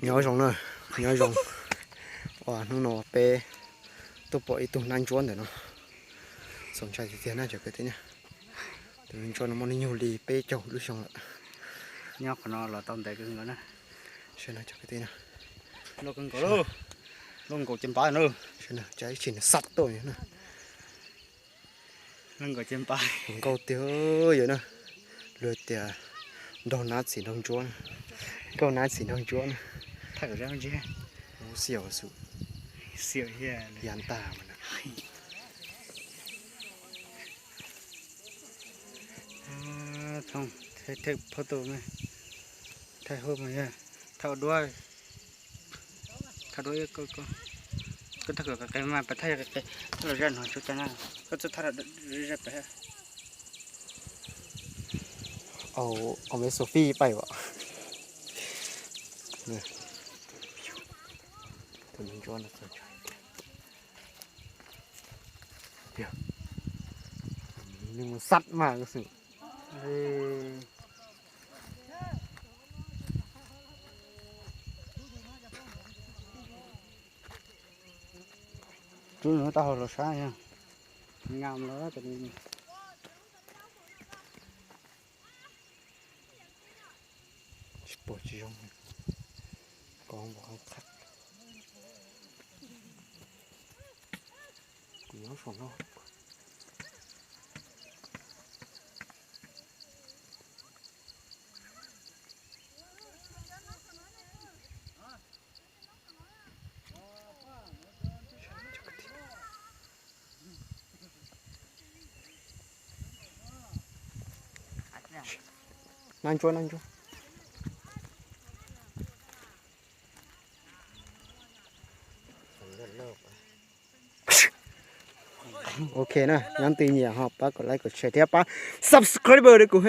Nyob zoo na, nyob zoo. Ua hnub no peb tuaj pom ib tug nab ntsuab ntawm no. Txaus ntshai tiag tiag na cov kwv tij na. Tus nab ntsuab no muaj hnub nyoog li peb caug lub xyoo lawm. Nyob qhov no los tau ntev kawg nkaus na. Saib no cov kwv tij na. Loj kawg nkaus, loj nkaus ces npab na. Saib no cov ib txhis nws xab tuaj na. Nkauj tiag yawm na. Luag tias nraug nab txiv nraug ntsuab na. Nkauj nab txiv nraug ntsuab na. Xiav xu, ya ntag. Thawj phauj tus, thawj hub mas yog, thawj duab, thawj duab, koj thawj kom qis mas pas thawj qis, thawj los zaj no tsuas cas na, koj txawj thawj zaj pas. Au, au me Sophie pais as. Tus nab ntsuab no txaus ntshai tiag. Nws mus xab mas xwb. Rub nws taub hau los saib, nyam los. Tsis pom tsis zoo, kov npaum qhov qhab. Kuv nyob saum no. Nab ntsuab, nab ntsuab. Ok na, nyob twg nyiam ho pab kom like, kom share thiab pab subscribe rau kuv.